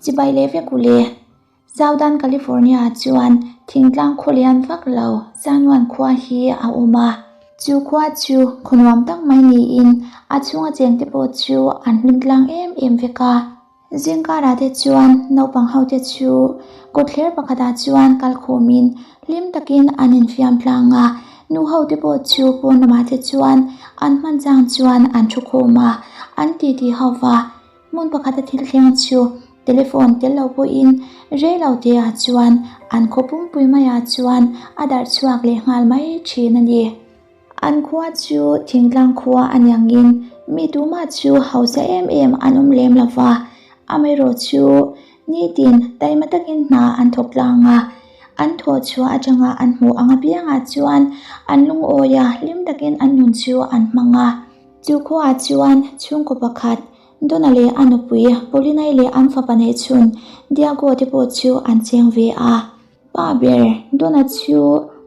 Chibai leh vek u le. Southern California ah chuan thingtlang khaw lian vak lo San Juan khua hi a awm a. Chu khua chu khaw nuam tak mai niin a chhunga chengte pawh chu an hlim tlang em em vek a. Zingkarah te chuan naupang ho te chu kawtthler pakhatah chuan kal khawmin hlim takin an infiam tlang a, nu ho te pawh chu pawn lamah te chuan an hman chang chuan an thu khawm a, an titi ho va. Hmun pakhata thil thleng chu telephone tel lo pawhin rei lo te ah chuan an khaw pumpui maiah chuan a darh chhuak leh nghal mai thin a ni. An khua chu thingtlang khua a niangin mi tumah chu hausa em em an awm lem lo va, amaherawh chu nitin taima takin hna an thawk tlang a, an thawh chhuah atanga an hmuh ang apiangah chuan an lungawi a, hlim takin an nun chu an hmang a. Chu khuaah chuan chhungkaw pakhat, Dona leh a nupui Paulinai leh an fapa neihchhun Diago te pawh chu an cheng ve a. Pa ber, Dona chu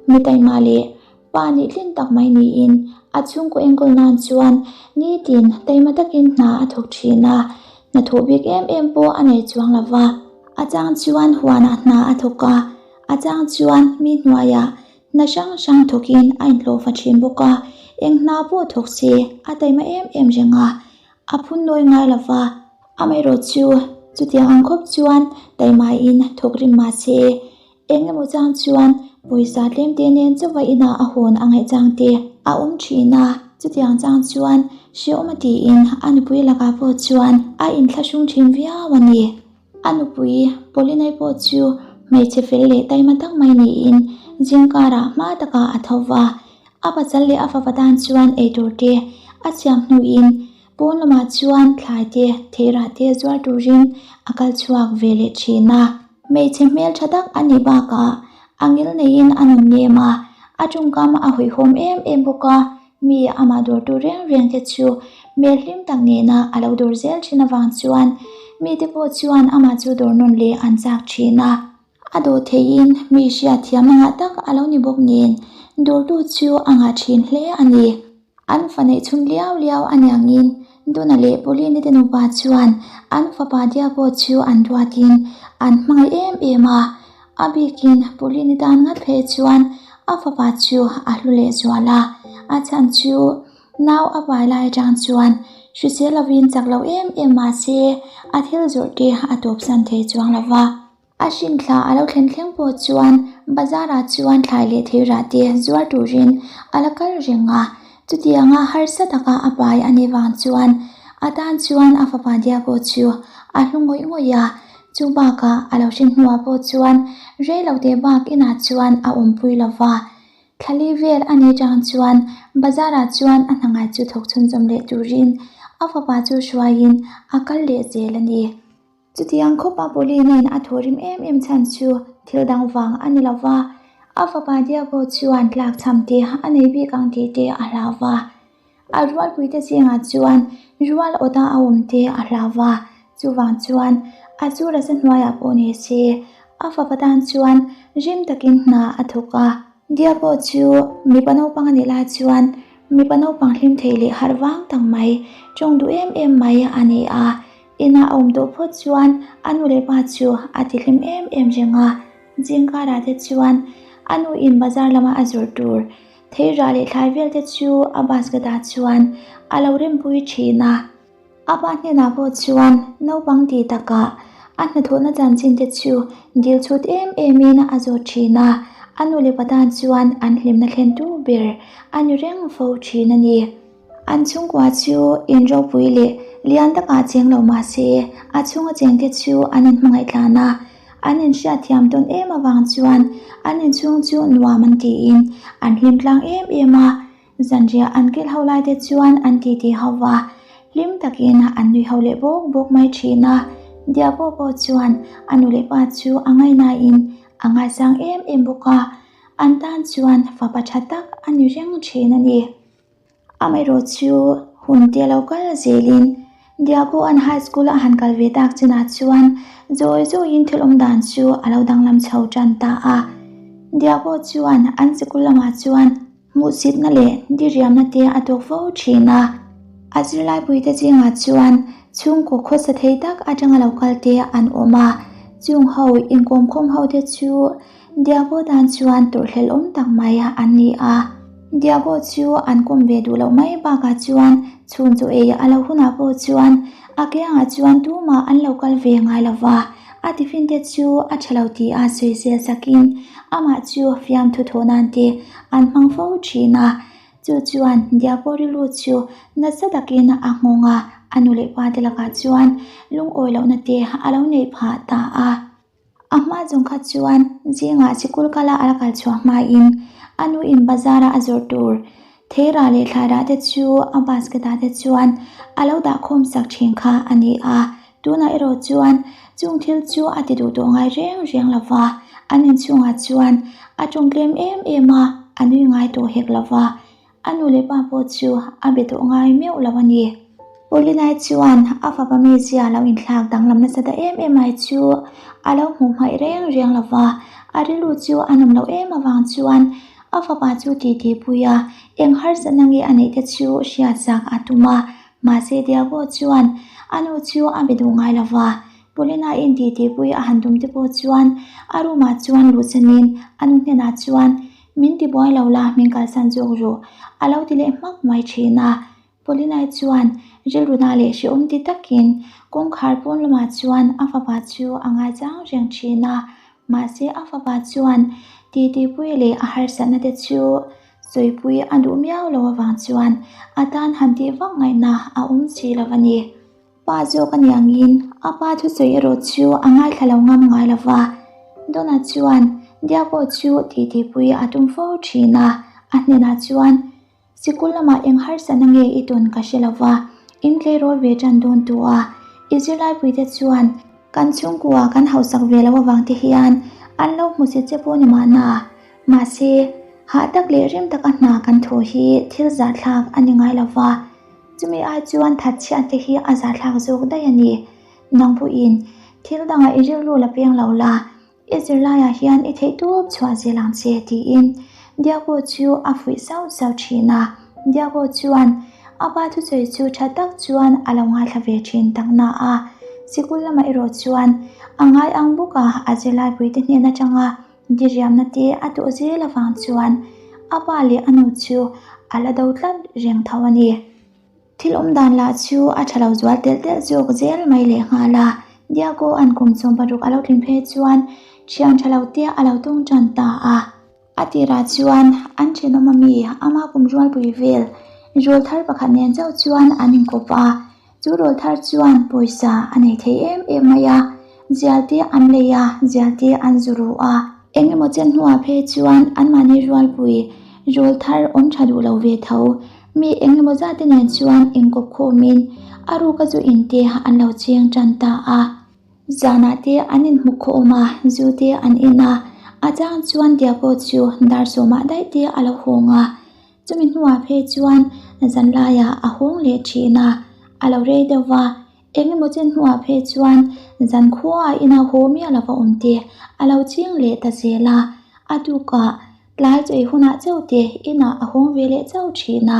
mi taima leh pa nih tlin tak mai niin a chhungkaw enkawl nan chuan nitin taima takin hna a thawk thin a, hnathawh bik em em pawh a nei chuang lo va. A chang chuan huanah hna a thawk a, a chang chuan mi hnuaiah Hna hrang hrang thawkin a inhlawhfa thin bawk a, eng hna pawh thawk se a taima em em reng a, a phun nawi ngai lo va. Amaherawh chu chutiang ang khawp chuan taimain thawk rim mah se, eng emaw chang chuan pawisa tlem te nen chauha inah a hawn a ngaih chang te a awm thin a, chutiang chang chuan hrehawm a tiin a nupui lakah pawh chuan a inthlahrung thin viau a ni. A nupui Paulinai pawh chu hmeichhe fel leh taima tak mai niin zingkarah hma takah a tho va. A pasal leh a fapa tan chuan eitur te a siam hnuin pawn lamah chuan thlai te, theirah te zuar turin a kal chhuak ve leh thin a. Hmeichhe hmeltha tak a nih bakah a ngil neiin a nun nem a, a tawngkam a hawihhawm em em bawk a. Mi amah dawrtu reng reng te chu hmel hlim tak nena a lo dawr zel thin avang chuan mite pawh chuan amah chu dawr nawn leh an chak thin a. A dawh theihin mi hriat thiam a ngah tak a lo ni bawk nen dawrtu chu a ngah thin hle a ni. An fa neih chhun liau liau a niangin Duna leh Pauline te nupa chuan an fapa Diago chu an ruatin an hmangaih em em a. A bikin Pauline tan ngat phei chuan a fapa chu a hlu leh zual a, a chhan chu nau a pai lai atang chuan hrisel lovin chak lo em em mah se a thil zawrh te a tawpsan thei chuang lo va. A hrin thla a lo thlen thleng pawh chuan bazar ah chuan thlai leh theirah te zuar turin a la kal reng a, chutianga harsa taka a pai a nih vang chuan a tan chuan a fapa Diago chu a hlu ngawih ngawih a, Chu bakah a lo hre hnuah pawh chuan rei lo teh bak inah chuan a awmpui lo va. Thlali vel a nih chang chuan bazarah chuan a hnangai chu thawk chhunzawm leh turin a fapa chu hruaiin a kal leh zel a ni. Chutiang khawpa Pauline-in a thawhrim em em chhan chu thil dang vang a ni lo va, a fapa Diego chuan tlakchham te a nei bik ang tih te a hlau va. A rualpuite zingah chuan rual awta a awm te a hlau va, chuvang chuan a chu rasa hnuaiah pawh ni se, a fapa tan chuan rim takin hna a thawk a. Diago chu mipa naupang a nih lai chuan mipa naupang hlim thei leh harh vang tak mai, tawng duh em em mai a ni a. Inah a awm tawh phawt chuan a nu leh pa chu a ti hlim em em reng a, zingkarah te chuan a nuin bazar lama a zawrh tur Theirah leh thlai vel te chu a basket ah chuan a lo rempui thin a, a pa hnenah pawh chuan naupang tih takah a hnathawhna chanchin te chu dil chhut em em in a zawt thin a, a nu leh pa tan chuan an hlimna thlen tu ber a ni reng fo thin a ni. An chhungkua chu in ropui leh lian takah cheng lo mah se a chhunga cheng te chu an inhmangaih tlan a, An inhriat thiam tawn em avang chuan an inchhung chu nuam an tiin an hlim tlang em em a, zanriah an kil ho lai te chuan an titi ho va, hlim takin an nui ho leh bawk bawk mai thin a. Diago pawh chuan a nu leh pa chu a ngaihnain a ngaisang em em bawk a, an tan chuan fapa tha tak a ni reng thin a ni. Amaherawh chu hun te lo kal zelin Diago-a'n high school a han kal ve tak chinah chuan zawi zawiin thil awm dan chu a lo danglam chho tan ta a. Diago chuan an sikul lamah chuan hmuhsitna leh diriamna te a tawk fo thin a. A zirlaipuite zingah chuan Chhungkaw khawsa thei tak atanga lo kal te an awm a, chung ho inkawm khawm ho te chu Diago tan chuan tawrhhlelh awm tak mai an ni a. Diago chu an kawm ve duh loh mai bakah chuan chhun chaw ei a lo hunah pawh chuan a kiangah chuan tumah an lo kal ve ngai lo va, a tiffin te chu a tha lo tih a sawisel sakin amah chu fiamthu thawh nan te an hmang fo thin a. Chu chuan Diago rilru chu nasa takin a nghawng a, a nu leh pa te lakah chuan lungawi lohna te a lo neih phah ta a. A hma zawng kha chuan zingah sikul kala a la kal chhuah hmain a nuin bazar-a a zawrh tur theirah leh thlairah te chu a basket-ah te chuan a lo dah khawm sak thin kha a ni a. Tunah erawh chuan chung thil chu a ti duh tawh ngai reng reng lo va, an inchhungah chuan a tawng tlem em em a, a nui ngai tawh hek lo va, a nu leh pa pawh chu a be tawh ngai meuh lo a ni. Paulinai chuan a fapa mizia lo inthlak danglam nasa ta em em mai chu a lo hmuh hmaih reng reng lo va, a rilru chu a nawm loh em avang chuan a fapa chu titi pui a, eng harsatna nge a neih te chu hriat zak a tum a, Mahse Diago chuan a nu chu a be duh ngai lo va, Paulina in titi pui a han tum te pawh chuan a room ah chuan luh chanin a nu hnenah chuan min ti buai lo la min kalsan zawk rawh a lo ti leh hmak mai thin a. Paulina chuan rilruna leh hrehawm ti takin kawngkhar pawn lamah chuan a fapa chu a ngaichang reng thin a, mahse a fapa chuan titi pui leh a harsatna te chu Sawipui a duh miau lo avang chuan a tan han tih vak ngaihna a awm si lo a ni. Pa zawk a ni angin a pa thusawi erawh chu a ngaithla lo ngam ngai lo va. Donna chuan Diago chu titipui a tum fo thin a, a hnenah chuan, Sikul lamah eng harsatna nge i tawn ka hre lo va, in tleirawl ve tan dawn tawh a, i zirlaipuite chuan kan chhungkua kan hausak ve lo avang te hian an lo hmu che che pawh ni mahna. Mahse, hah tak leh rim taka hna kan thawh hi thil zahthlak a ni ngai lo va, chumi ai chuan thatchhiat te hi a zahthlak zawk daih a ni. Nang pawhin thil dangah i rilru la peng lo la, i zirlaiah hian i theihtawp chhuah zel ang che tiin Diago chu a fuih sauh sauh thin a. Diago chuan a pa thusawi chu tha tak chuan a lo ngaithla ve thin tak na a, sikul lamah erawh chuan a ngai ang bawk a, a zirlaipuite hnen atanga Diriamna te a tawh zel avang chuan a pa leh a nu chu a la do tlat reng tho a ni. Thil awm dan lah chu a tha lo zual telh telh zawk zel mai leh nghal a, Diago an kum 16 a lo tlin phei chuan thian tha lo te a lo tawng tan ta a. A tirah chuan an thenawm ami ama kum rualpui vel rawl thar pakhat nen chauh chuan an inkawp a, Chu rawl thar chuan pawisa a nei thei em em mai a, zial te an lei a, zial te an zu ru a. Eng emaw chen hnuah phei chuan anmahni rualpui rawl thar awm tha duh lo ve tho. Mi eng emaw zat te nen chuan inkawp khawmin a ruka zu in te an lo cheng tan ta a. Zanah te an inhmu khawm a, zu te an in a, a chang chuan Diago chu dar sawmah daih te a lo hawng a. Chumi hnuah phei chuan zanlaiah a hawng leh thin a, a lo rei deuh va, eng emaw chen hnuah phei chuan zan khuaah ina haw miah lova awm te a lo ching leh ta zel a, a tukah tlai chawi hunah chauh te inah a hawng ve leh chauh thin a.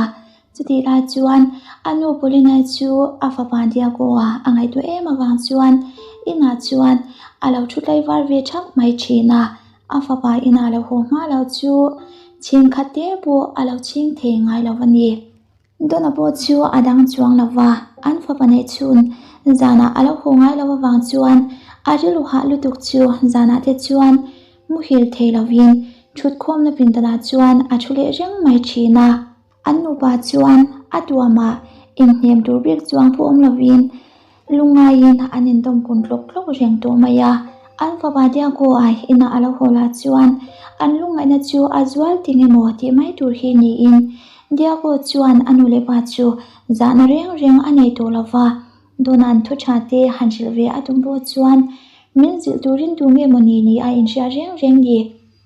Chutih lai chuan a nu Pauline chu a fapa Diago-a a ngaihtuah em avang chuan inah chuan a lo thu tlaivar ve thak mai thin a. A fapa inah lo haw hma lo chu chhing khat te pawh a lo chhing thei ngai lo a ni. Donna pawh chu a dang chuang lo va, an fapa neih chhun zanah a lo haw ngai lo avang chuan a rilru hah lutuk chu zanah te chuan muhil thei lovin thutkhawmna pindanah chuan a thu leh reng mai thin a. An nupa chuan a tuamah inhnem tur bik chuang pawh awm lovin lungaiin an indawm kun tlawk tlawk reng tawh mai a. An fapa Diago a inah a lo haw lah chuan an lungngaihna chu a zual ti nge maw tih mai tur hi niin Diago chuan a nu leh pa chu zahna reng reng a nei tawh lo va. Dona'n thu tha te han hrilh ve a tum pawh chuan min zilh turin tu nge maw ni ni a inhria reng reng ni.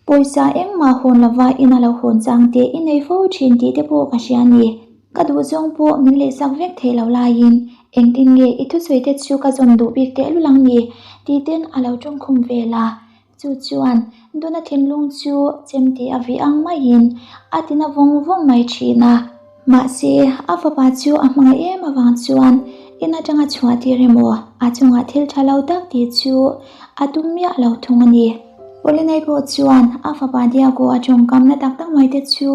Pawisa engmah hawn lova ina lo hawn chang te i nei fo thin tih te pawh ka hria ni. Ka duh zawng pawh min lehsak vek thei lo laiin engtin nge i thusawi te chu ka zawm duh bik tehlul ang ni tih ten a lo tawngkhum vel a. Chu chuan Duna thinlung chu chemte a vih ang maiin a tina vawng vawng mai thin a. Mahse, a fapa chu a hmangaih em avang chuan In atanga chhuah tir emaw a chungah thil tha lo tak tih chu a tum miah lo thung a ni. Polinai pawh chuan a fapa Diego a tawngkam na tak tak mai te chu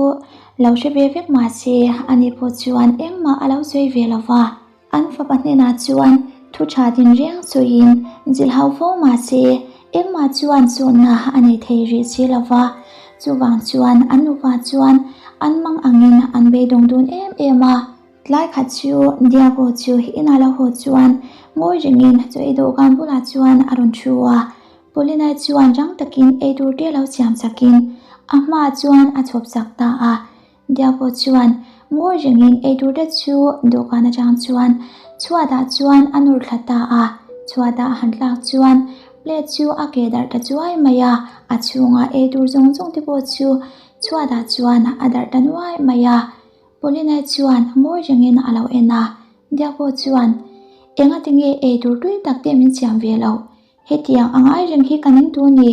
lo hre ve vek mah se ani pawh chuan engmah a lo sawi ve lo va. An fapa hnenah chuan thu tha tinreng sawiin zilh hau fo mah se engmah chuan chawhna a nei thei rih si lo va. Chuvang chuan an nupa chuan an mang angin an beidawng dun em em a. Tlai khat chu Diego chu inah lo haw chuan ngawi rengin chaw ei dawhkan bulah chuan a rawn thu a. Paulina chuan rang takin eitur te lo siam sakin a hmaah chuan a chhawp sak ta a. Diego chuan ngawi rengin eitur te chu dawhkan atang chuan chhuatah chuan a nawr thla ta a. Chhuatah a han tlak chuan plate chu a ke darh ta chuai mai a, a chhunga eitur zawng zawng te pawh chu chhuatah chuan a darh ta nuai mai a. Paulina chuan ngawi rengin a lo en a, Diego chuan, Engati nge ei tur tui tak te min siam ve loh? Hetiang a ngai reng hi ka ning tur ni,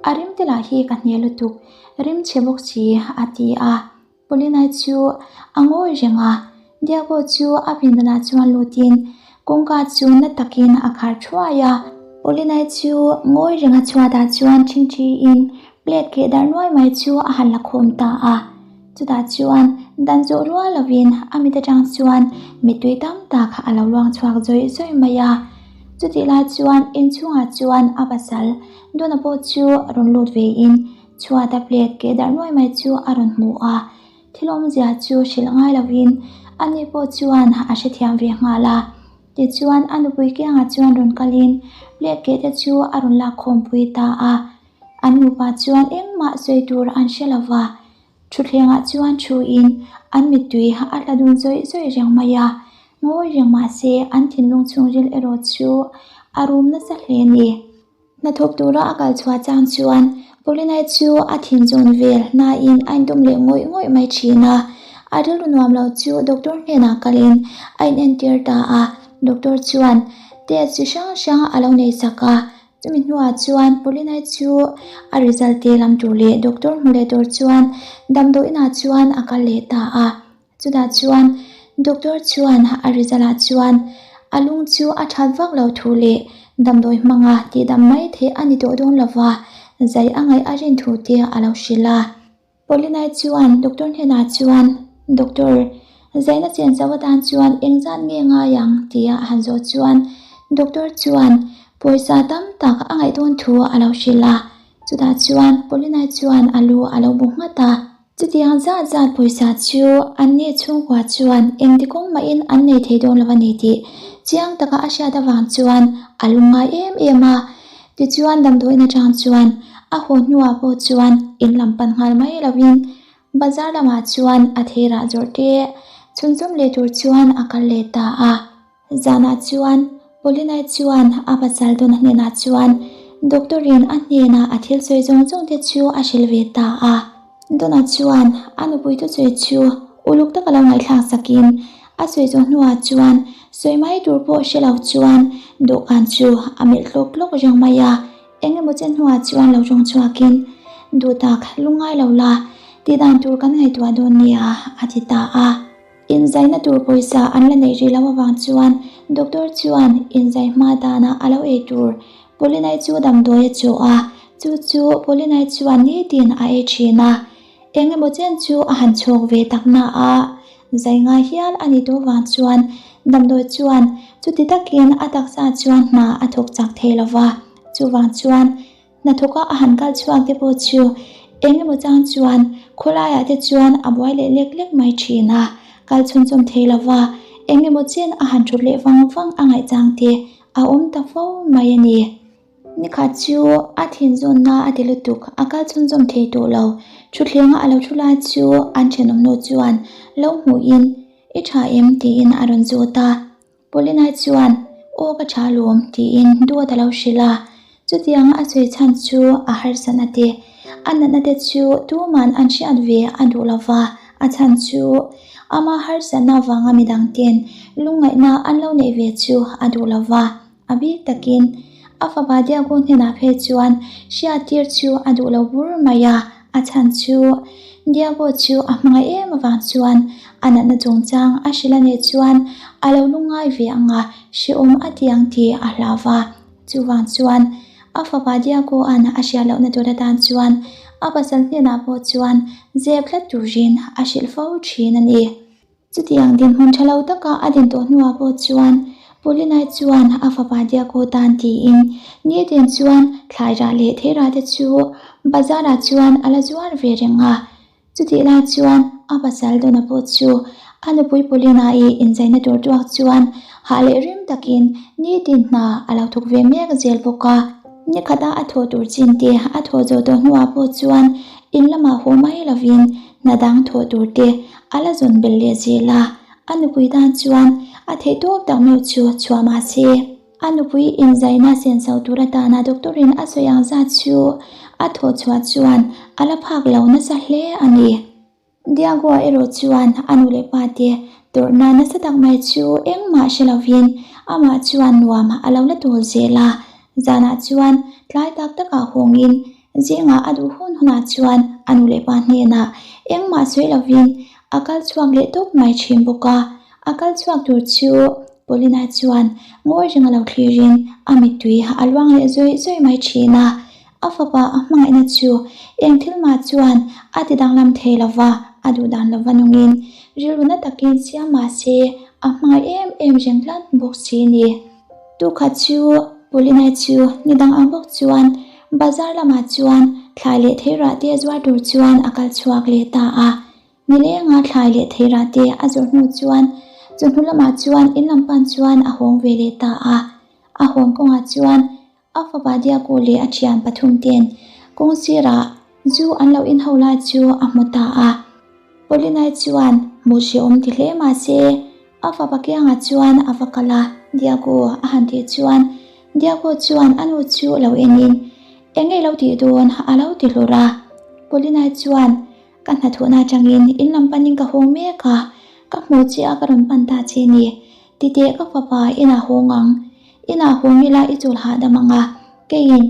a rim te lah hi ka hne lutuk, rim chhe bawk si, a ti a. Paulina chu a ngawi reng a, Diego chu a pindanah chuan lutin kawngka chu na takin a khar thuai a. Paulina chu ngawi renga chhuatah chuan ṭhingṭhiin plate keh darh nuai mai chu a han la khawm ta a. Chutah chuan dan zawh rual lovin a mit atang chuan mittui tam tak a lo luang chhuak zawih zawih mai a. Chutih lai chuan inchhungah chuan a pasal Dona pawh chu rawn lut vein chhuata plate keh darh nuai mai chu a rawn hmu a. Thil awmzia chu hrilh ngai lovin ani pawh chuan a hrethiam ve nghal a. Tichuan a nupui kiangah chuan rawn kalin plate keh te chu a rawn lak khawmpui ta a. An nupa chuan engmah sawi tur an hre lo va, thutthlengah chuan thuin an mittui a tla dun zawih zawih reng mai a, ngawi reng mah se an thinlung chhungril erawh chu a rum nasa hle a ni. Hnathawk tura a kal chhuah chang chuan Paulinai chu a thin zawn vel hnain a indawm leh ngawih ngawih mai thin a, a rilru nuam lo chu doctor hnenah kalin a inentir ta a, doctor chuan test chi hrang hrang a lo nei sak a, Chumi hnuah chuan Paulinai chu a result te lam tur leh doctor hmu leh tur chuan damdawi inah chuan a kal leh ta a. Chutah chuan doctor chuan a result ah chuan a lung chu a that vak lo thu leh damdawi hmanga tihdam mai theih a ni tawh dawn lova zai a ngaih a rin thu te a lo hrilh a. Paulinai chuan doctor hnenah chuan, Doctor, zaina chen chauh atan chuan engzat nge ngai ang? tia a han zawh chuan doctor chuan pawisa tam tak a ngaih dawn thu a lo hrilh a. Chutah chuan Paulinai chuan a lu a lo bu nghat a. Chutiang zat zat pawisa chu anni chhungkua chuan engti kawng mahin an nei thei dawn lo a ni tih chiang taka a hriat avang chuan a lungngai em em a. Tichuan damdawiin atang chuan a haw hnuah pawh chuan in lam pan nghal mai lovin bazar lamah chuan a theirah zawrh te chhunzawm leh tur chuan a kal leh ta a. Zanah chuan Paulinai chuan a pasal Donna hnenah chuan doctor in a hnenah a thil sawi zawng zawng te chu a hrilh ve ta a. Donna chuan a nupui thusawi chu uluk taka lo ngaihthlak sakin a sawi zawh hnuah chuan sawi mai tur pawh hre lo chuan dawhkan chu a melh tlawk tlawk reng mai a, eng emaw chen hnuah chuan lo tawng chhuakin Duhtak lungngai lo la, tihdan tur kan ngaihtuah dawn nia a ti ta a. Inzaina tur pawisa an la neih rih loh avang chuan doctor chuan inzai hma danah a lo ei tur Paulinai chu damdawi a chawh a, chu chu Paulinai chuan nitin a ei thin a. Eng emaw chen chu a han chhawk ve tak na a, zai ngai hial a ni tawh vang chuan damdawi chuan chuti takin a taksa chuan hna a thawk chak thei lo va, chuvang chuan Hnathawka a han kal chhuak te pawh chu eng emaw chang chuan khawlaiah te chuan a buai leh lek lek mai thin a, kal chhunchawm thei lo va, eng emaw chen a han thut leh vang vang a ngaih chang te a awm ta fo mai a ni. Nikhat chu a thin zawnna a ti lutuk, a kal chhunzawm thei tawh lo. Thuthlenga a lo thu lai chu an thenawmnu chuan lo hmuhin I tha em? tiin a rawn zawt a. Paulinai chuan, Aw ka tha alawm, tiin duat a lo hrilh a. Chutianga a sawi chhan chu a harsatna te, a natna te chu tuman an hriat ve a duh lo va, a chhan chu ama harsatna avanga midang ten lungngaihna an lo neih ve chu a duh lo va. A bik takin a fapa Diego hnenah phei chuan hriattir chu a duh lo bur mai a, a chhan chu. Diego chu a hmangaih em avang chuan a natna chungchang a hrilh a nih chuan a lo lungngai ve ang a, hrehawm a ti ang tih a hlau va. Chuvang chuan a fapa Diego-a'n a hriat lohna tur atan chuan a pasal hnenah pawh chuan zep tlat turin a hrilh fo thin a ni. Chutiang dinhmun tha lo taka a din tawh hnuah pawh chuan Paulina chuan a fapa Diego tan tiin nitin chuan thlai rah leh thei rah te chu bazar ah chuan a la zuar ve reng a. Chutih lai chuan a pasal Dona pawh chu a nupui Paulina-i inzaina tur tuak chuan hah leh rim takin nitin hna a lo thawk ve mek zel bawk a. Ni khata a thawh tur chin te a thawh zawh tawh hnuah pawh chuan in lamah haw mai lovin hna dang thawh tur te a la zawn belh leh zel a, a nupui tan chuan a theih tawp tak meuh chu chhuah mah se. A nupui inzaina senso tur atana doctor in a sawi ang zat chu a thawh chhuah chuan a la phak lo nasa hle a ni. Diego-a erawh chuan a nu leh pa te tawrhna nasa tak mai chu engmah hre lovin amah chuan nuam a lo la tawl zel a, zanah chuan tlai tak takah hawngin Zingah a duh hun hunah chuan a nu leh pa hnenah engmah sawi lovin a kal chhuak leh tawp mai thin bawk a. A kal chhuak tur chu Paulina chuan ngawi reng a lo thlirin a mittui a luang leh zawih zawih mai thin a. A fapa a hmangaihna chu eng thil mah chuan a ti danglam thei lo va, a duh dan lova nungin rilru na takin siam mah se a hmangaih em em reng tlat bawk si ni. Tukhat chu Paulina chu ni dang ang bawk chuan Bazar lamah chuan thlai leh theirah te zuar tur chuan a kal chhuak leh ta a. Nilenga thlai leh theirah te a zawrh hnu chuan chawhnu lamah chuan in lam pan chuan a hawng ve leh ta a. A hawn kawngah chuan a fapa Diaku leh a thian pathum ten kawng sirah zu an lo inho lai chu a hmu ta a. Paulinai chuan hmuh hrehawm ti hle mah se a fapa kiangah chuan a va kal a, Diago a han tih chuan Diago chuan a nu chu lo enin Eng nge i lo tih dawn? a lo ti hlur a. Paulinai chuan Ka hnathawhna atangin in lam panin ka hawng mek a, ka hmuh che a ka rawn pan ta che ni. Titeh ka fapa inah hawng ang. Inah hawng ila i chawl hahdam ang a, keiin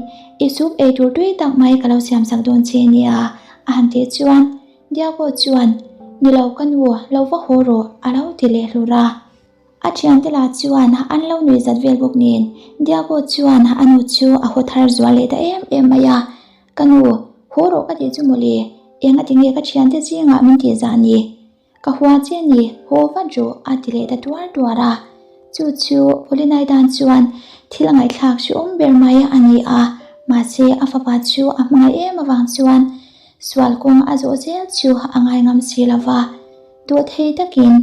i soup ei tur tui tak mai ka lo siamsak dawn che nia a han tih chuan Diago chuan Ni lo ka nu, lo va haw rawh a lo ti leh hlur a. A thiante lah chuan an lo nuih zat vel bawk nen Diago chuan a nu chu a haw thar zual leh ta em em mai a, Ka nu, haw rawh ka tih chu mawle, eng a ti nge ka thiante zingah min tih zah ni? Ka hua che ni, haw vat rawh a ti leh ta tuar tuar a. Chu chu Paulinai tan chuan thil a ngaihthlak hrehawm ber mai a ni a, mahse a fapa chu a hmangaih em avang chuan sual kawng a zawh zel chu a ngai ngam si lo va. Dawhthei takin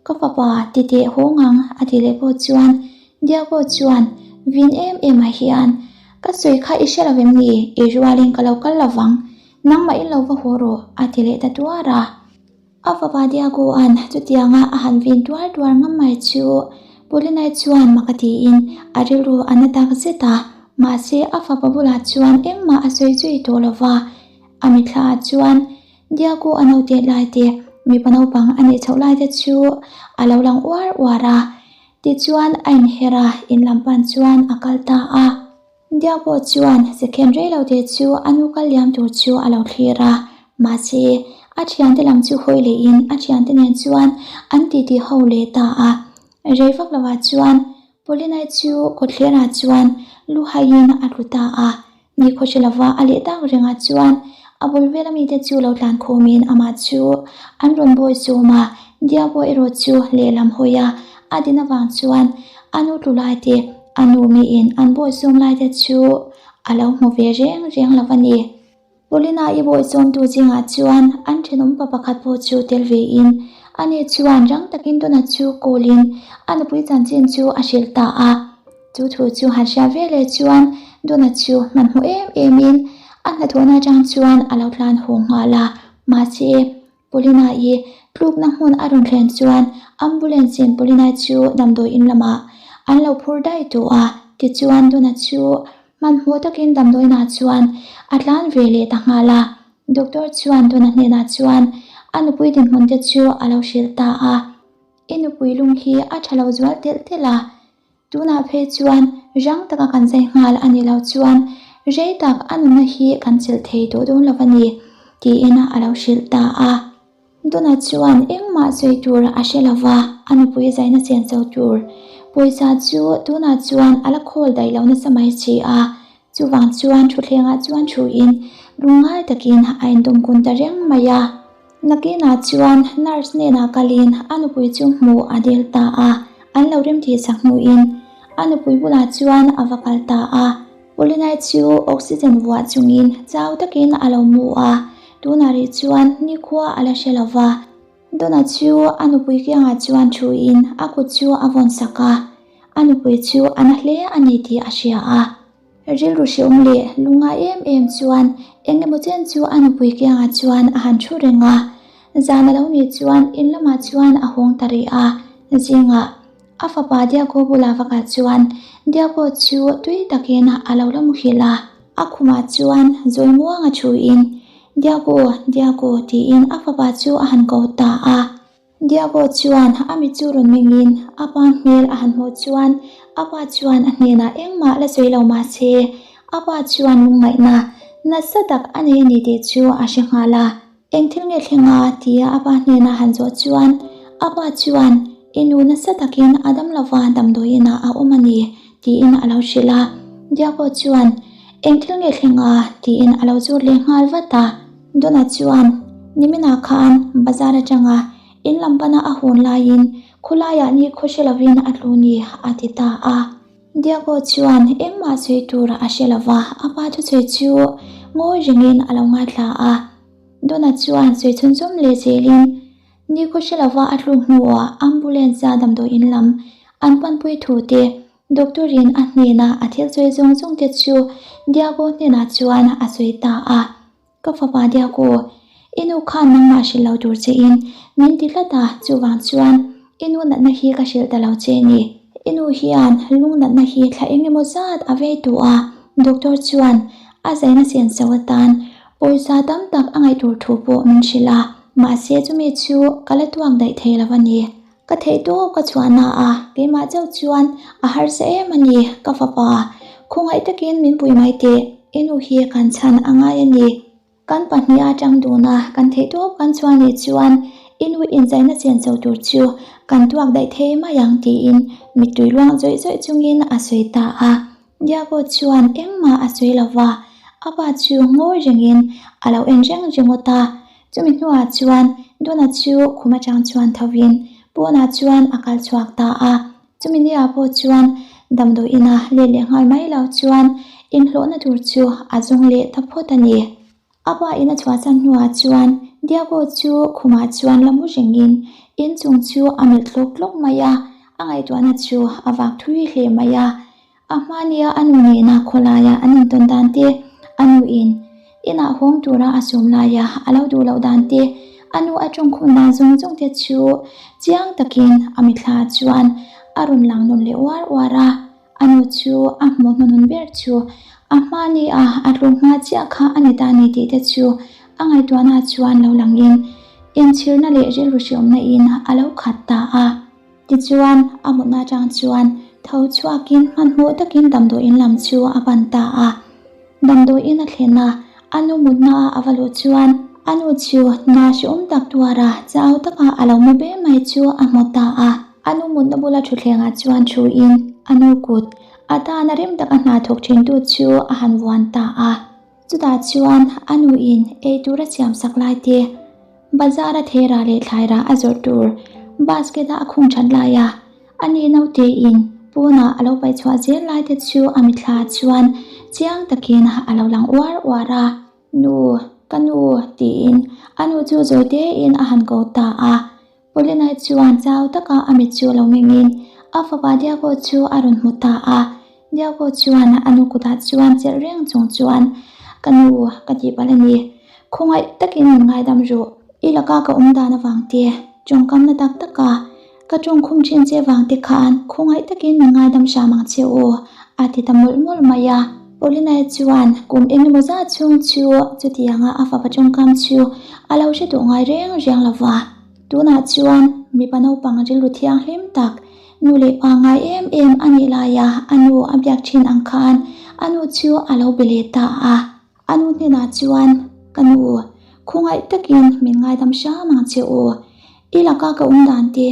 ka fapa ti teh haw ngang a ti leh pawh chuan Diago chuan vin em em ah hian ka sawi kha i hre lo em ni, i rualin ka lo kal lo vang, nangmah in lo va haw rawh a ti leh ta tuar a. A fapa Diago-a'n chutianga a han vin tuar tuar ngam mai chu Paulinai chuan mak a tiin a rilru a na tak zet a, mahse a fapa bulah chuan engmah a sawi zui tawh lo va. A mithlaah chuan Diago a naute lai te, mipa naupang a neih chhoh lai te chu a lo lang uar uar a, tichuan a inher a, in lam pan chuan a kal ta a. Diabo chuan second rei lo te chu a nu kal liam tur chu a lo thlir a, mahse a thiante lam chu hawi lehin a thiante nen chuan an titi ho leh ta a. Rei vak lovah chuan Paulinai chu kawtthlerah chuan lu haiin a tlu ta a, ni khawhre lova a leh tak rengah chuan a bul vela mite chu lo tlan khawmin amah chu an rawn bawi zawm a, Diabo erawh chu lehlam hawi a a din avang chuan a nu tlu lai te A nu miin an bawihsawm lai te chu a lo hmu ve reng reng lo a ni. Paulina i bawihsawmtu zingah chuan an thenawm pa pakhat pawh chu tel vein ani chuan rang takin Dona chu kawlin a nupui chanchin chu a hrilh ta a. Chu thu chu han hria ve leh chuan Dona chu hmanhmawh em emin a hnathawhna atang chuan a lo tlan haw nghal a. Mahse, Paulina-i tlukna hmun a rawn thlen chuan ambulance-in Paulina chu damdawi in lamah an lo phur daih tawh a, tichuan Dona chu hmanhmawh takin damdawiinah chuan a tlan ve leh ta nghal a. Doctor chuan Dona hnenah chuan a nupui dinhmun te chu a lo hrilh ta a, I nupui lung hi a tha lo zual telh telh a, Tunah phei chuan rang taka kan zai nghal a ni lo chuan rei tak a nunna hi kan chelh thei tawh dawn lo a ni. tiin a lo hrilh ta a. Dona chuan engmah sawi tur a hre lo va, a nupui zaina chen cho tur pawisa chu tunah chuan a la khawl daih lo nasa mai si a. Chuvang chuan thutthlengah chuan thuin lungngai takin a indawm kun ta reng mai a. Nakinah chuan nurse hnenah kalin a nupui chu hmuh a dil ta a, an lo remtih sak hnuin a nupui bulah chuan a va kal ta a. Ulinai chu oxygen vuah chungin chau takin a lo mu a, tunah rih chuan nikhua a la hre lo va. Dona chu a nupui kiangah chuan thuin a kut chu a vawn sak a, a nupui chu a na hle a ni tih a hria a. Rilru hreawm leh lungngai em em chuan eng emaw chen chu a nupui kiangah chuan a han thu reng a. Zan a lo nih chuan in lamah chuan a hawng ta rih a, zingah a fapa Diago bulah va kal chuan Diago chu tui takin a lo la muhilh a. A khumah chuan zawi muanga thuin, Diago, Diago tiin a fapa chu a han ko ta a. Diago chuan a mit chu rawn mengin a pa hmel a han hmuh chuan a pa chuan a hnenah engmah la sawi lo mah se, a pa chuan lungngaihna nasa tak a nei a ni tih chu a hre nghal a. Eng thil nge thleng a? tia a pa hnena han zawh chuan a pa chuan I nu nasa takin a dam lova damdawiin ah a awm a ni tiin a lo hrilh a. Diago chuan Eng thil nge thleng a? tiin a lo zawt leh nghal vat a. Dona chuan Niminah khan bazar atanga in lam pana a hawn laiin khulaiah ni khaw hre lovin a tlu ni a ti ta a. Diago chuan engmah sawi tur a hre lo va, a pa thusawi chu ngawi rengin a lo ngaithla a. Dona chuan sawi chhunzawm leh zelin nikhaw hre lova a tluk hnuah ambulance a damdawiin lam an panpui thu te, doctor in a hnena a thil sawi zawng zawng te chu Diago hnenah chuan a sawi ta a. Ka fapa Diago, i nu khan nangmah hrilh lo tur che in min ti tlat a, chuvang chuan i nu natna hi ka hrilh ta lo che ni. I nu hian lung natna hi thla eng emaw zat a vei duh a, doctor chuan a zaina sen so atan pawisa tam tak a ngaih tur thu pawh min hrilh a, mahse chumi chu ka la tuak daih thei lo a ni. Ka theih tawp ka chhuahna a, keimah chauh chuan a harsa em a ni, ka fapa. Khawngaih takin min pui mai teh, i nu hi kan chhan a ngai a ni. Kan pahniha tang dun a, kan theih tawp kan chhuah nih chuan i nu inzaina chen cho tur chu kan tuak daih thei mai ang tiin mittui luang zawih zawih chungin a sawi ta a. Diago chuan engmah a sawi lo va, a pa chu ngawi rengin a lo en reng ringawt a. Chumi hnuah chuan Dona chu khum atang chuan thovin pawnah chuan a kal chhuak ta a. Chumi niah pawh chuan damdawi ina let leh nghal mai lo chuan inhlawhna tur chu a zawng leh ta phawt a ni. A pa in a chhuahsan hnuah chuan Diago chu khumah chuan la mu rengin inchung chu a melh tlawk tlawk mai a, a ngaihtuahna chu a vak thui hle mai a. A hmania a nu nena khawlaia an intawn dan te, a nuin inah hawng tura a sawm laia a lo duh loh dan te, a nu a tawngkhum dan zawng zawng te chu chiang takin a mitthla chuan a rawn lang nawn leh uar uar a. A nu chu a hmuh hnuhnun ber chu a hmania a tluk hma chiah kha a ni ta ni tih te chu a ngaihtuahna chuan lo langin inchhirna leh rilru hreawmna in a lo khat ta a. Tichuan, a mutna atang chuan tho chhuakin hmanhmawh takin damdawiin lam chu a pan ta a. Damdawiin a thlen a, a nu mutna a va luh chuan a nu chu hna hreawm tak tuara chau taka a lo mu ber mai chu a hmu ta a. A nu mutna bula thutthlengah chuan thuin a nu kut a tana rem taka hna thawk thintu chu a han vuan ta a. Chutah chuan a nuin ei tur a siam sak lai te, bazar a thera leh thlaira a zawrh tur basket a a khung that lai a, a ni naute in pawnah a lo paih chhuah zel lai te chu a mitthla chuan chiang takin a lo lang uar uar a. Nu, ka nu tiin a nu chu zawi tein a han ko ta a. Paulina chuan chau taka a mit chu lo mengin a fapa Diago chu a rawn hmu ta a. Diago chuan a nu kutah chuan chelh reng chung chuan, Ka nu, ka tih palh a ni. Khawngaih takin min ngaidam rawh. I laka ka awm dan avang te, tawngkamna tak taka ka tawngkhum thin che vang te khan khawngaih takin min ngaidam hram ang che aw, a ti ta mawlh mawlh mai a. Paulina chuan kum engemaw zat chhung chu chutianga a fapa tawngkam chu a lo hre duh ngai reng reng lo va. Tunah chuan mipa naupang rilru thianghlim tak, nu leh pa ngai em em a nih laia a nu a biak thin ang khan a nu chu a lo be leh ta a. A nu hnenah chuan, Ka nu, Khawngaih takin min ngaidam hram ang che u. I laka ka awm dan te,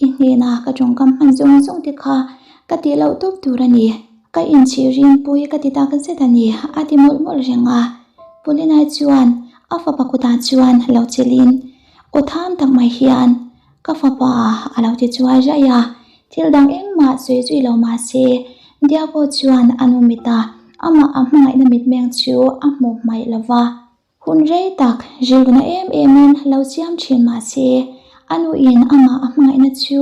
i hnena ka tawngkam hman zawng zawng te kha ka tih loh tawp tur a ni. Ka inchhir rinpui ka ti tak zet a ni, a ti mawlh mawlh reng a. Paulina chuan a fapa kutah chuan lo chelhin aw tham tak mai hian ka fapa a lo ti chuai raih a. Thil dang engmah sawi zui lo mah se, Diago chuan a nu mita amah a hmangaihna mitmeng chu a hmuh hmaih lo va. Hun rei tak rilruna em emin lo siam thin mah se, a nuin amah a hmangaihna chu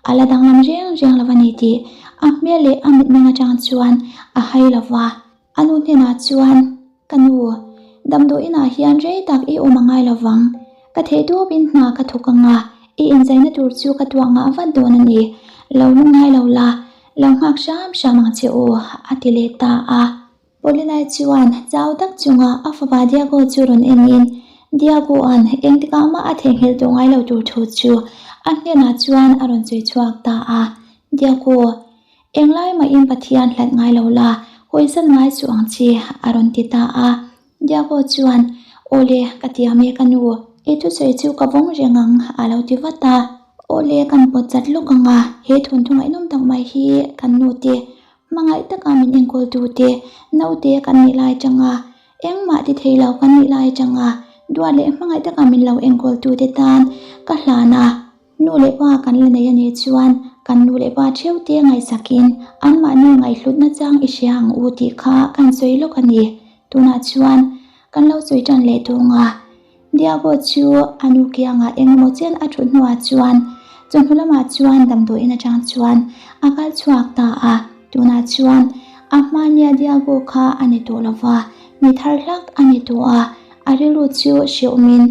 a la danglam reng reng lo a ni tih a hmel leh a mitmeng atang chuan a hai lo va. A nu hnenah chuan, Ka nu, damdawiinah hian rei tak i awm a ngai lo vang. Ka theih tawpin hna ka thawk ang a, i inzaina tur chu ka tuah ngah vat dawn a ni. Lo lungngai lo la, lo nghak hram hram ang che u, a ti leh ta a. Paulina chuan chau tak chunga a fapa Diago chu rawn enin, Diago-a'n engtikah mah a theihnghilh tawh ngai lo tur thu chu a hnenah chuan a rawn sawi chhuak ta a. Diago, englai mahin Pathian hlat ngai lo la, hawisan ngai suh ang che, a rawn ti ta a. Diago chuan, Awle, ka tiam e ka nu, i thusawi chu ka vawng reng ang, a lo ti vat a. Awle, kan pawt chat lawk ang a, he thawnthu ngaihnawm tak mai hi kan nute Hmangaih taka min enkawltute naute kan nih lai atanga engmah ti thei lo kan nih lai atanga duat leh hmangaih taka min lo enkawltute tan ka hlan a. Nu leh pa kan la nei a nih chuan kan nu leh pa theuhte ngaihsakin anmahni ngaihhlutna chang i hria ang u tih kha kan sawi lawk a ni. Tunah chuan kan lo sawi tan leh tung a. Diago chu a nu kiangah engemaw chen a thut hnuah chuan chawhnu lamah chuan damdawiin atang chuan a kal chhuak ta a, tunah chuan a hmania Diago kha a ni tawh lova, mi thar hlak a ni tawh a, a rilru chu hrehawmin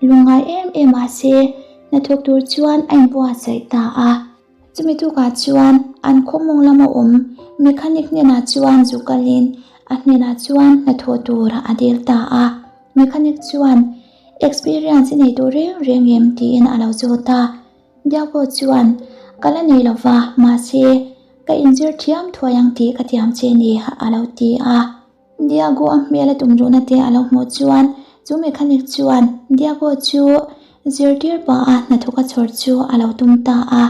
lungngai em em mah se hnathawk tur chuan a inbuatsaih ta a. Chumi tukah chuan an khawmawng lama awm mechanic hnenah chuan zu kalin a hnenah chuan hnathawh tur a dil ta a. Mechanic chuan experience i nei tawh reng reng em tiin a lo zawt a. Diago chuan ka la nei lova mahse ka inzir thiam thuai ang tih ka tiam che ni a lo ti a. Diago a hmel a tum ruhna te a lo hmuh chuan chu mechanic chuan Diago chu zirtir pah a hnathawk a chhawr chu a lo tum ta a.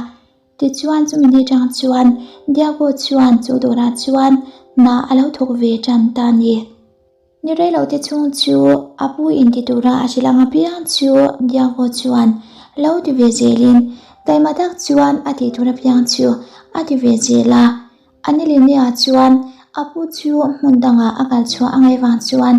Tichuan chumi ni tang chuan Diago chuan chu dawrah chuan hna a lo thawk ve tan ta a ni. Ni rei lo te chhung chu a pu in ti tura a hrilh ang apiang chu Diago chuan lo ti ve zelin taima tak chuan a tih tur apiang chu a ti ve zel a. A ni Linnea chuan a pu chu hmun dangah a kal chhuah a ngaih vang chuan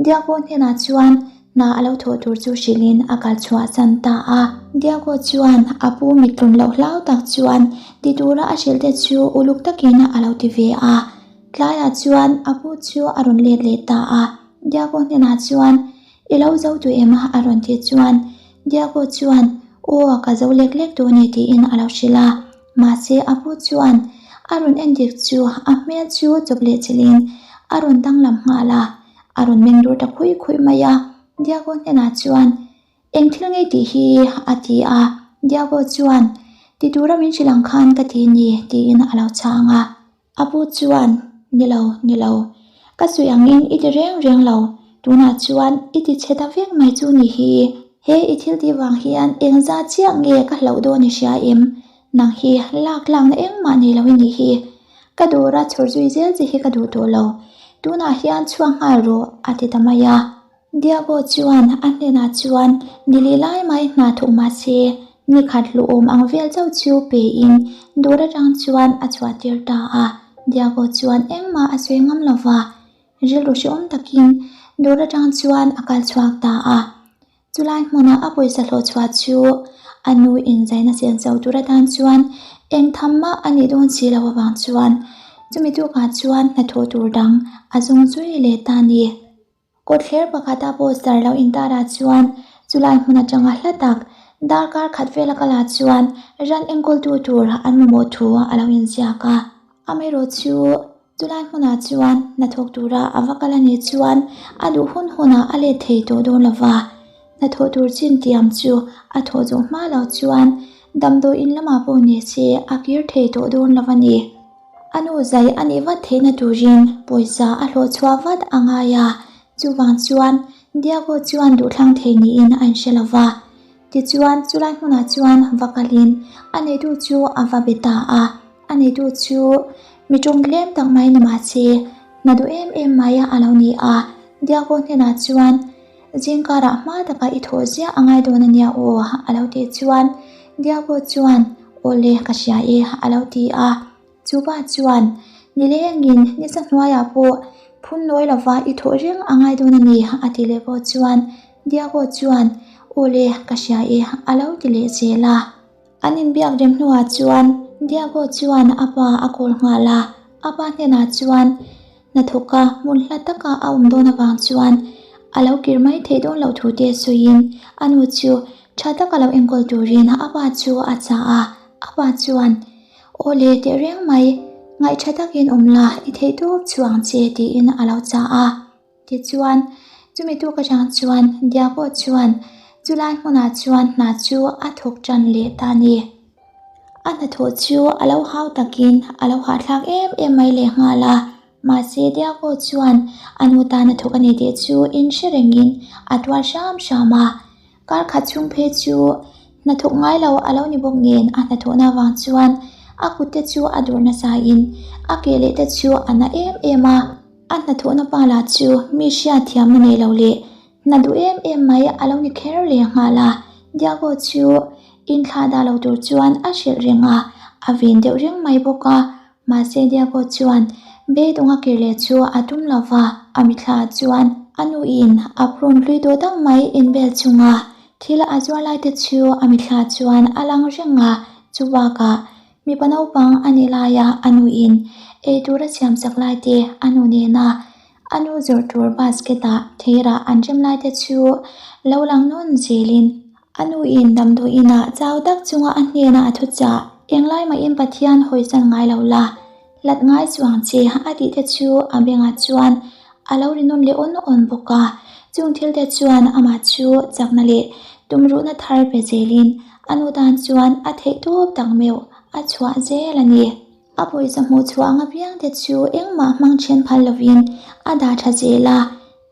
Diago hnenah chuan hna a lo thawh tur chu hrilhin a kal chhuah san ta a. Diago chuan a pu mittlun loh hlau tak chuan ti tura a hrilh te chu uluk takin a lo ti ve a. Tlaiah chuan a pu chu a rawn let leh ta a. Diago hnenah chuan I lo zo duh em a? a rawn tih chuan Diago chuan Aw, ka zo lek lek duh a ni tiin a lo hrilh a. Mahse a pu chuan a rawn en dik chu a hmel chu chawp leh chilhin a rawn danglam nghal a, a rawn meng dur ta khui khui mai a. Diago hnenah chuan, Eng thil ngei tih hi? a ti a. Diago chuan, Ti tura min hrilh ang khan ka ti ni, tiin a lo chhang a. A pu chuan, Ni lo, ni lo. Ka sawi angin i ti reng reng lo. Tunah chuan i ti chhe ta vek mai chu ni hi. He i thil tih vang hian eng zat chiah nge ka hlauh dawn i hria em? Nang hi lak tlakna engmah nei lo i nih hi. Ka dawra chhawr zui zel che hi ka duh tawh lo. Tunah hian chhuak nghal rawh, a ti ta mai a. Diago chuan a hnenah chuan nili lai mai hna thawk mah se, ni khat hluhawm ang vel chauh chu pein dawr atang chuan a chhuah tir ta a. Diago chuan engmah a sawi ngam lo va, rilru hrehawm takin dawr atang chuan a kal chhuak ta a. Chulai hmuna a pawisa hlawh chhuah chu a nu inzaina senso tur atan chuan eng tham mah a nih dawn si lo avang chuan chumi tukah chuan hnathawh tur dang a zawng zui leh ta a ni. Kawtthler pakhata poster lo intarah chuan chulai hmun atanga hla tak darkar khat vela kalah chuan ran enkawltu tur an mamawh thu a lo inziak a. Amaherawh chu chulai hmunah chuan hnathawk tura a va kal a nih chuan a duh hun hunah a let thei tawh dawn lo va, hnathawh tur chin tiam chu a thawh zawh hma loh chuan damdawiin lamah pawh ni se a kir thei tawh dawn lo a ni. A nu zai a nih vat theihna turin pawisa a hlawh chhuah vat a ngai a, chuvang chuan Diego chuan duhthlang thei niin a inhre lo va. Tichuan, chulai hmunah chuan va kalin a neitu chu a va be ta a. A neitu chu mi tawng tlem tak mai ni mahse, hna duh em em mai a lo ni a. Diego hnenah chuan, Zingkarah hma taka i thawh ziah a ngai dawn a nia aw, a lo tih chuan Diego chuan, Aw le, ka hria e, a lo ti a. Chu pa chuan, Nilengin nisa hnuaiah pawh phun nawi lova i thawh reng a ngai dawn a ni, a ti leh pawh chuan Diego chuan, Aw le, ka hria e, a lo ti leh zel a. An inbiak rem hnuah chuan Diego chuan a pa a call nghal a, a pa hnenah chuan hnathawka hmun hla taka a awm dawn avang chuan a lo kir mai theih dawn loh thu te sawiin a nu chu tha taka lo enkawl turin a pa chu a chah a, a pa chuan Aw le tehreng mai, ngaihṭha takin awm la i theih tawp chu ang che tiin a lo chah a. Tichuan, chumi tuk atang chuan Diago chuan chulai hmunah chuan hna chu a thawk tan leh ta a ni. A hnathawh chu a lo hau takin a lo hahthlak em em mai leh nghal a, mahse Diago chuan a nu tan a thawk a ni tih chu inhre rengin a tuar hram hram a. Kar khat chhung phei chu hnathawk ngai lo a lo ni bawk nen a hnathawhna avang chuan a kut te chu a dur nasa in a ke leh te chu a na em em a. A hnathawhna pa lah chu mi hriat thiamna nei lo leh hna duh em em mai a lo ni kher leh nghal a, Diago chu inthlah dah lo tur chuan a hrilh reng a, a vin deuh reng mai bawk a, mahse Diago chuan beidawng a kir leh chu a tum lo va, a mitthla ah chuan a nuin a prun hlui tawh tak mai inbel chunga thil a zuar lai te chu a mitthla chuan a lang reng a, chubakah Mipa naupang a nih laia a nuin ei tur a siam chak lai te a nu nena a nu zawrh tur basket ah theirah an rem lai te chu lo lang nawn zelin a nuin damdawiin ah chau tak chunga a hnena a thuchah englai mahin Pathian hawisan ngai lo la hlat ngai chuang che a tih te chu a bengah chuan a lo ri nawn leh awn awn bawk a, chung thil te chuan amah chu chakna leh tumruhna thar pe zelin a nu tan chuan a theih tawp tak meuh a chhuah zel a ni. A pawisa hmuh chhuah ang apiang te chu engmah hmang then phal lovin a dah tha zel a,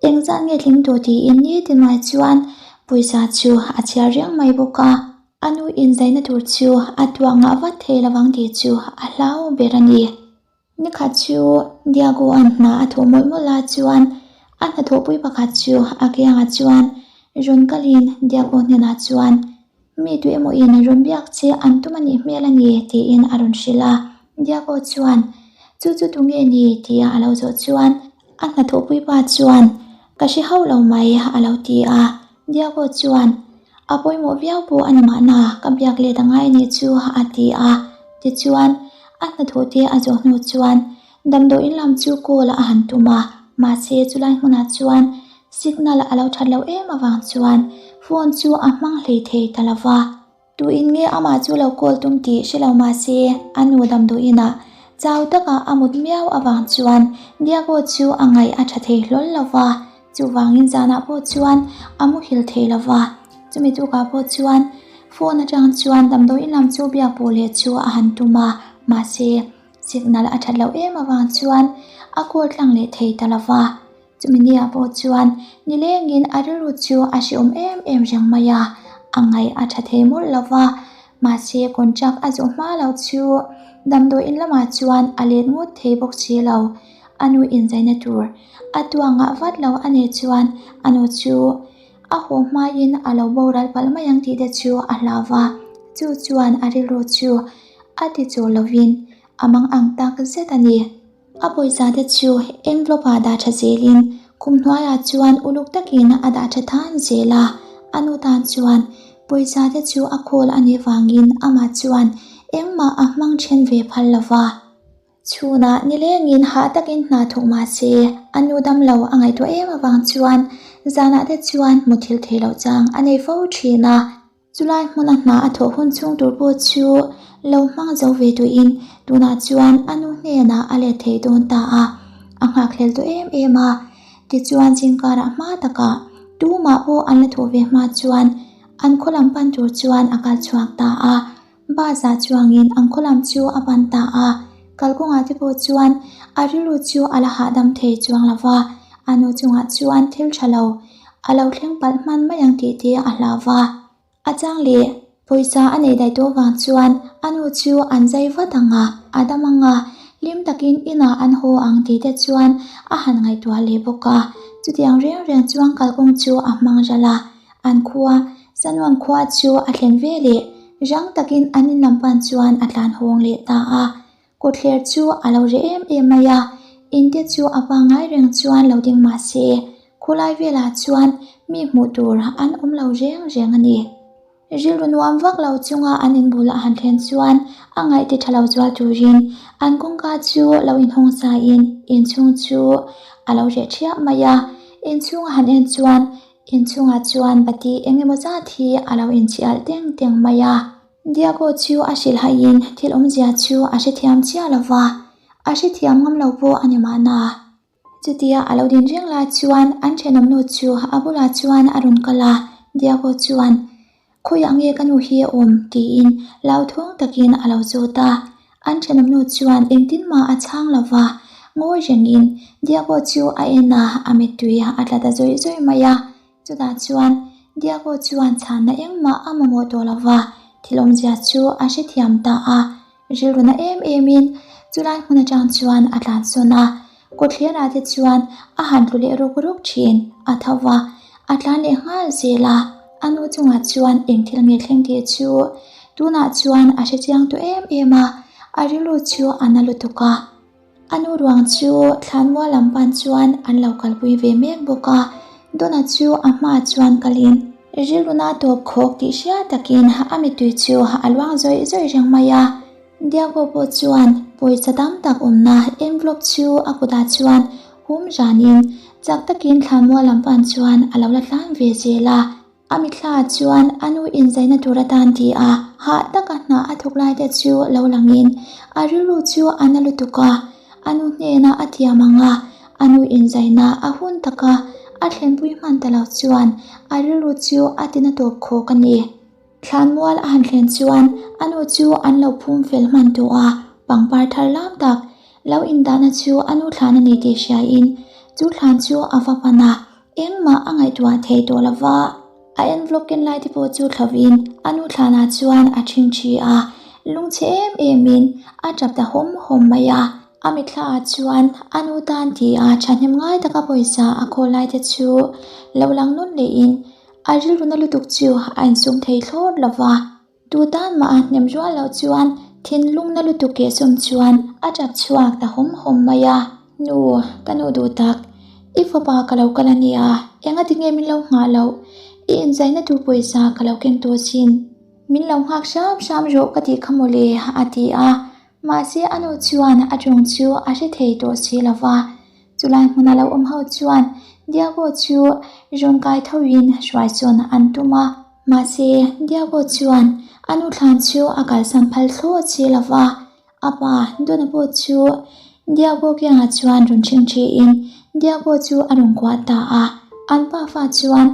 engzat nge tling tawh tiin nitin mai chuan pawisa chu a chhiar reng mai bawk a, a nu inzaina tur chu a tuah ngah vat thei lovang tih chu a hlau ber a ni. Nikhat chu Diago-a'n hna a thawh mawlh mawlh a chuan a hnathawhpui pakhat chu a kiangah chuan rawn kalin Diago hnenah chuan mi tu emaw in rawn biak che an tum a nih hmel a ni tiin a rawn hrilh a. Diago chuan chu chu tu nge ni tia a lo zawh chuan a hnathawhpui pa chuan ka hre hauh lo mai a lo ti a. Diago chuan a pawimawh viau pawh a ni mahna ka biak let a ngai anih chu a ti a. Tichuan, a hnathawh te a zawh hnu chuan damdawiin lam chu call a han tum a, mahse chulai hmunah chuan signal a lo that loh em avang chuan phone chu a hmang hlei thei ta lo va. Tuin nge amah chu lo call tum tih hre lo mahse a nu damdawiinah chau taka a mut miau avang chuan Diego chu a ngaih a tha thei hlawl lo va, chuvangin zanah pawh chuan a muhil thei lo va. Chumi tukah pawh chuan phone atang chuan damdawiin lam chu biak pawh leh chu a han tum a, mahse signal a that loh em avang chuan a call tlang leh thei ta lo va. Chumi niah pawh chuan nilengin a rilru chu a hreawm em em reng mai a, a ngaih a tha thei mawlh lo va, mahse contract a zawh hma loh chu damdawiin lamah chuan a let ngawt thei bawk si lo. A nu inzaina tur a tuangah vat lo a nih chuan a nu chu A haw hmain a lo boral palh mai ang tih te chu a hlau va, chu chuan a rilru chu a ti chaw lovin a mang ang tak zet a ni. A pawisa te chu envelope ah dah tha zelin kum hnuaiah chuan uluk takin a dah tha than zel a, a nu tan chuan pawisa te chu a khawl a nih vangin amah chuan engmah a hmang then ve phal lo va. Chhunah nilengin hah takin hna thawk mah se, a nu dam lo a ngaihtuah em avang chuan zanah te chuan muthilh theih loh chang a nei fo thin a. Chulai hmuna hna a thawh hun chhung tur pawh chu lo hmang zo ve tuihin tunah chuan a nu hnenah a let thei dawn ta a, a nghakhlel tawh em em a. Tichuan zingkarah hma takah tumah pawh an la thawh ve hma chuan an khaw lam pan tur chuan a kal chhuak ta a. Bus ah chuangin an khaw lam chu a pan ta a, kalkawngah te pawh chuan a rilru chu a la hahdam thei chuang lo va, a nu chungah chuan thil tha lo. a lo thleng palh hman mai ang tih te a hlau va. A chang leh pawisa a neih daih tawh vang chuan a nu chu an zai vat ang a, a dam ang a, hlim takin inah an haw ang tih te chuan a han ngaihtuah leh bawk a. Chutiang reng reng chuan kalkawng chu a hmang ral a, an khua, Sanuan khua chu a thlen ve leh rang takin an in lam pan chuan a tlan hawng leh ta a. Kawtthler chu a lo reh em em mai a, in te chu a pangngai reng chuan lo ding mah se, khulai velah chuan mi hmuh tur an awm lo reng reng a ni. Rilru nuam vak lo chunga an inbul a han thlen chuan a ngaih ti tha lo zual turin an kawngka chu lo inhawng sain inchhung chu a lo reh thiap mai a, inchhung a han en chuan inchhungah chuan bati eng emaw zat hi a lo inchhi alh teng teng mai a. Diego chu a hrilh haiin thil awmzia chu a hrethiam chiah lo va, a hrethiam ngam lo pawh a ni mahna. Chutia a lo din reng lai chuan an thenawm nu chu a bulah chuan a rawn kal a, Diego chuan, Khawiah nge ka nu hi a awm? tiin hlauthawng takin a lo zawt a. An thenawm nu chuan engtin mah a chhang lo va, ngawi rengin Diego chu a en a, a mittui a tla ta zawih zawih mai a. Chutah chuan Diego chuan chhanna engmah a mamawh tawh lo va, thil awmzia chu a hrethiam ta a. Rilruna em emin chulai hmun atang chuan a tlansawn a, kawtthlerah te chuan a han tlu leh ruk ruk thin a tho va, a tlan leh nghal zel a. A nu chungah chuan eng thil nge thleng tih chu tunah chuan a hrechiang tawh em em a, a rilru chu a na lutuk a. A nu ruang chu thlanmual lam pan chuan an lo kalpui ve mek bawk a, Donna chu a hmaah chuan kalin rilruna tawp khawk tih hriat takin a mittui chu a luang zawih zawih reng mai a. Diego pawh chuan pawisa tam tak awmna envelope chu a kutah chuan hum ranin chak takin thlanmual lam pan chuan a lo la tlan ve zel a. A mithlaah chuan a nu inzaina tur atan ti a, hah taka hna a thawk lai te chu lo langin a rilru chu a na lutuk a, a nu hnena a thiam ang a, a nu inzaina a hun taka a thlenpui hman ta lo chuan a rilru chu a tina tawp khawk a ni. Thlanmual a han thlen chuan a nu chu an lo phum fel hman tawh a, pangpar thar lam tak lo indahna chu a nu thlan a ni tih hriain chu thlan chu a va pan a, Engmah a ngaihtuah thei tawh lo va, a envelope ken lai te pawh chu thlovin a nu thlanah chuan a ṭhingṭhi a, lungchhe em emin a ṭap ta hawm hawm mai a. A mithlaah chuan a nu tan ti a ṭhahnem ngai taka pawisa a khawl lai te chu lo lang nawn lehin a rilru na lutuk chu a insum thei thlawt lo va. Tu tan mah a hnem rual loh chuan thinlung na lutuk keh sawm chuan a tap chhuak ta hawm hawm mai a. Nu, ka nu duh tak, i fapa ka lo kal a nia, enga tinge min lo nghah loh? I inzaina tur pawisa ka lo keng tawh sin. Min lo nghak hram hram rawh ka tih kha mawle, a ti a. Mahse a nu chuan a tawng chu a hre thei tawh si lo va. Chulai hmuna lo awm ho chuan Diego chu rawn kai thoin hruai sawn an tum a. Mahse, Diego chuan a nu thlan chu a kalsan phal thlawt si lo va, a pa Donna pawh chu Diego kiangah chuan rawn ṭhing ṭhiin Diego chu a rawn kuah ta a. An pafa chuan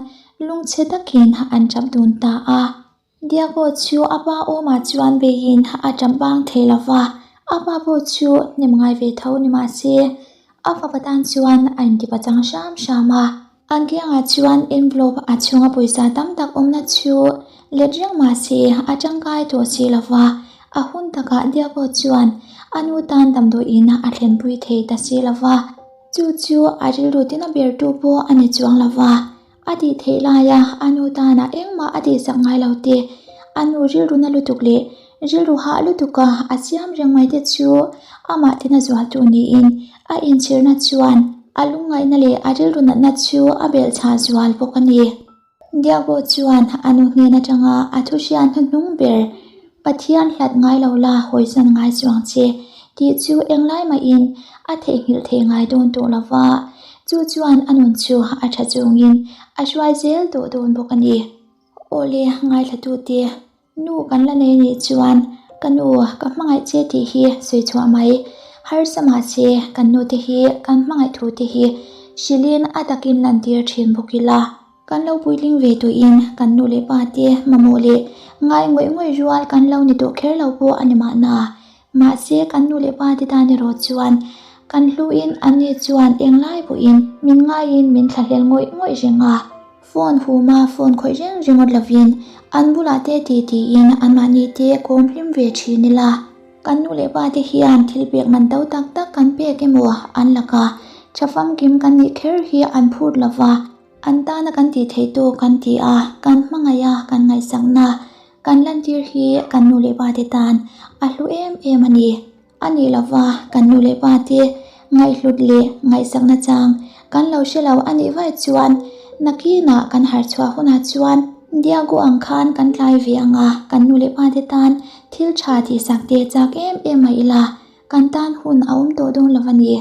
lungchhe takin an ṭap dun ta a. Diego chu a pa awmah chuan beiin a ṭap bang thei lo va, a pa pawh chu hnem ngai ve tho ni mah se, a fapa tan chuan a intipa chang hram hram a. An kiangah chuan envelope a chhunga pawisa tam tak awmna chu let reng mah se a tangkai tawh si lo va, a hun takah Diego chuan a nu tan damdawiin a thlenpui thei ta si lo va, chu chu a rilru tina bertu pawh a ni chuang lo va. A tih theih laia a nu tana engmah a tihsak ngai lo te, a nu rilru na lutuk leh rilru hah lutuka a siam reng mai te chu amah tina zualtu niin a inchhirna chuan a lungngaihna leh a rilru natna chu a belhchhah zual bawk a ni. Diago chuan a nu hnen atanga a thu hriat hnuhnung ber, Pathian hlat ngai lo la hawisan ngai chuang che tih chu englai mahin a theihnghilh thei ngai dawn tawh lo va, chu chuan a nun chu a tha chungin a hruai zel tawh dawn bawk a ni. Awle ngaithlatute, nu kan la nei nih chuan ka nu ka hmangaih che tih hi sawi chhuah mai. Harsa mahse kan nute hi kan hmangaih thute hi hrilhin a takin lantir thin bawk ila. Kan lo puitling ve tuihin kan nu leh pa te mamawh leh ngai ngawih ngawih rual kan lo ni tawh kher lo pawh a ni mahna. Mahse kan nu leh pa te tan erawh chuan kan hluin an ni chuan englai pawhin min ngaiin min thlahlel ngawih ngawih reng a. Phone huma phone khawih reng ringawt lovin an bulah te ti tiin anmahni te kawm hlim ve thin ila. Kan nu leh pa te hian thil pek man to tak tak kan pek emaw an laka tha famkim kan nih kher hi an phut lova, an tana kan tih theih tawk kan ti a, kan hmangaih a, kan ngaihsakna kan lantir hi kan nu leh pa te tan a hlu em em a ni. A nih lova kan nu leh pa te ngaihhlut leh ngaihsakna chang kan lo hre lo a nih vaih chuan nakinah kan harh chhuah hunah chuan Diago ang khan kan tlai ve ang a, kan nu leh pa te tan thil tha tihsak te chak em em mah ila kan tan hun a awm tawh dawn lo a ni.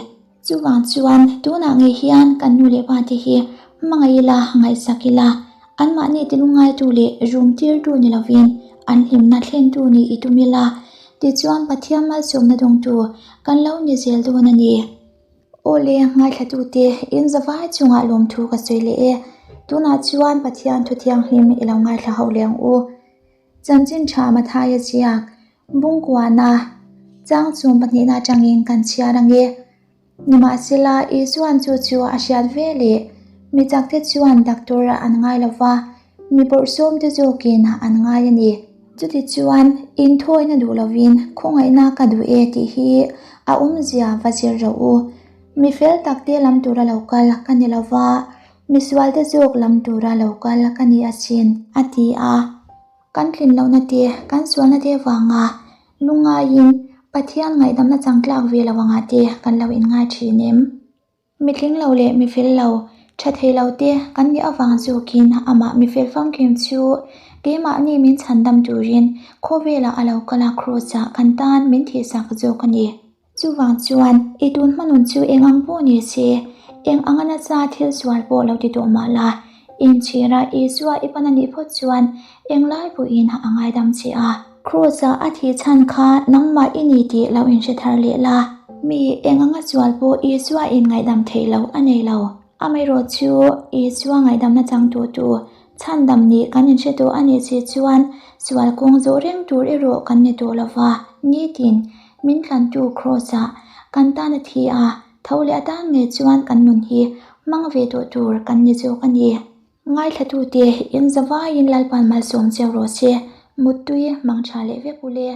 Chuvang chuan tunah ngei hian kan nu leh pa te hi hmangaih ila, ngaihsak ila, anmahni ti lungngaitu leh rum tirtu ni lovin an hlimna thlentu nih i tum ila, tichuan Pathian malsawmna dawngtu kan lo ni zel dawn a ni. Aw le, ngaithlatute, in zavai chungah lawmthu ka sawi leh e. Tunah chuan Pathian thu thianghlim i lo ngaithla hauh leh ang u. Chanchin tha Mathaia ziak Bungkuana chang chung pahnihna atangin kan chhiar ang e. Nimahsela, Isua'n chu chu a hriat ve leh mi chakte chuan doctor an ngai lo va, mi bawrhsawmte zawkin an ngai a ni. Chutichuan, inthawina duh lovin khawngaihna ka duh e tih hi a awmzia va zir rawh u. Mi fel takte lam tura lo kal ka ni lo va, Misualte zawk lam tura lo kal ka ni asin, a ti a. Kan tlin lohna te, kan sualna te vanga lungaiin Pathian ngaihdamna chang tlak ve lo angah te kan lo inngai thin em? Mi tling lo leh mi fel lo, tha thei lo te kan nih avang zawkin amah mi fel famkim chu keimahni min chhandam turin khawvelah a lo kal a, Kraws-ah kan tan min thihsak zawk a ni. Chuvang chuan i tun hmanun chu eng ang pawh ni se, eng anga nasa thil sual pawh lo ti tawh mah la, inchhira Isua i pan a nih phawt chuan englai pawhin a ngaidam che a. Kraws-a a thih chhan kha nangmah i ni tih lo inhre thar leh la, mi eng anga sual pawh Isua in ngaihdam theih loh a nei lo. Amaherawh chu Isua ngaihdamna changtu tu chhandam nih kan inhre tawh a nih si chuan sual kawng zawh reng tur erawh kan ni tawh lo va, nitin min tlantu Kraws-ah kan tan a thi a, tho leh atan ngei chuan kan nun hi hmang ve tawh tur kan ni zawk a ni. Ngaithlatute, in zavaiin Lalpan malsawm cheu rawh se, Muttui, mangtha leh vek u le.